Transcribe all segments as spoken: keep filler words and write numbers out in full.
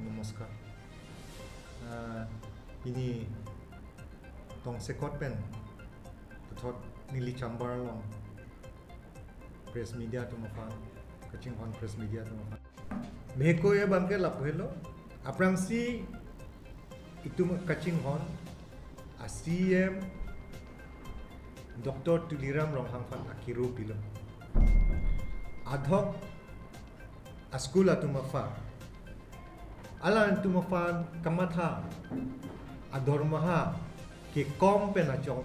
Namaskar. Ah, pini tongsekot pen puthot neli chamber along press media atum aphan, kachinghon press media atum aphan. Mehekoi abangke lapu helo, aphrangsi itum kachinghon a-C E M Doctor Tuliram Ronghang aphan akiru pilo. Adhok a-school atum aphan, alangtum aphan kamatha adormaha kekom pen ajok,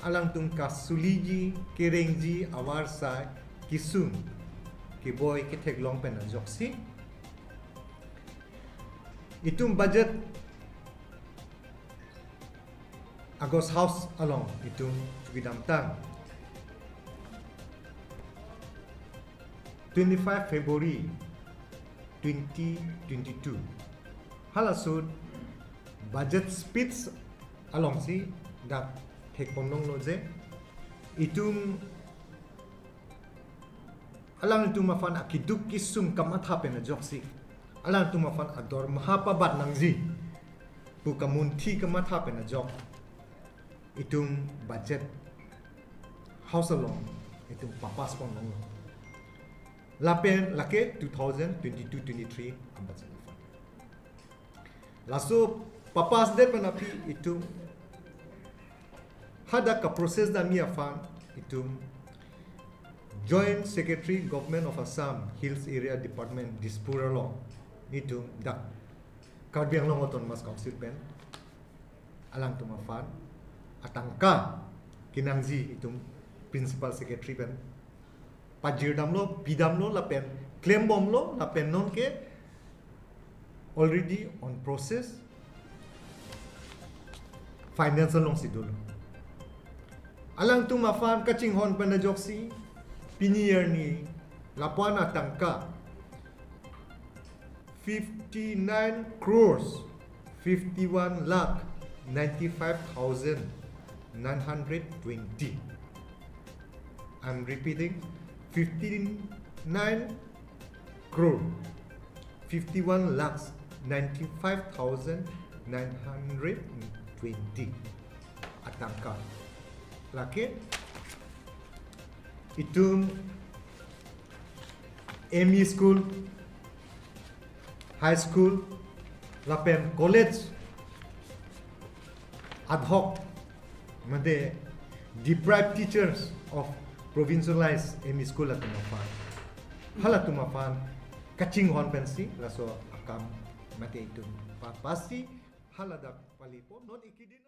alangtum kasuliji kerengji avarsai kesung keboi ketheklong pen ajoksi itum budget August House along itum chukidamtang, twenty-five February twenty twenty-two. Halaso budget speech alongsi dak thekponlonglo je itum alangtum aphan akeduk kesung kamatha pen ajoksi, alangtum aphan adormaha pabat nangji pu kamunthi kamatha pen ajok itum budget House along itum papass ponlonglo. Lapen lake two thousand twenty-two twenty-three a-budget aphan. Laso papassdet pen aphi itum hadak kaprocess damji aphan itum Joint Secretary, Government of Assam, Hills Area Department, Dispur along itum dak Karbi Anglong Autonomous Council pen alangtum aphan atangka kenangji itum Principal Secretary pen pajirdamlo, pidamlo lapen klembomlo lapen nonke already on process, finance alongsi dolo. Alangtum aphan kachinghon pen ajoksi pini arni lapu-an atangka fifty-nine crores fifty-one lakh ninety-five thousand nine hundred twenty. I'm repeating, fifty-nine crore fifty-one lakhs ninety-five thousand nine hundred twenty atangka. Lake itum M E school, high school, lapen college adhok mate deprived teachers of provincialized M E school atum aphan, halatum aphan kachinghon pensi laso akam mate itum papassi haladak palipo non ikidin.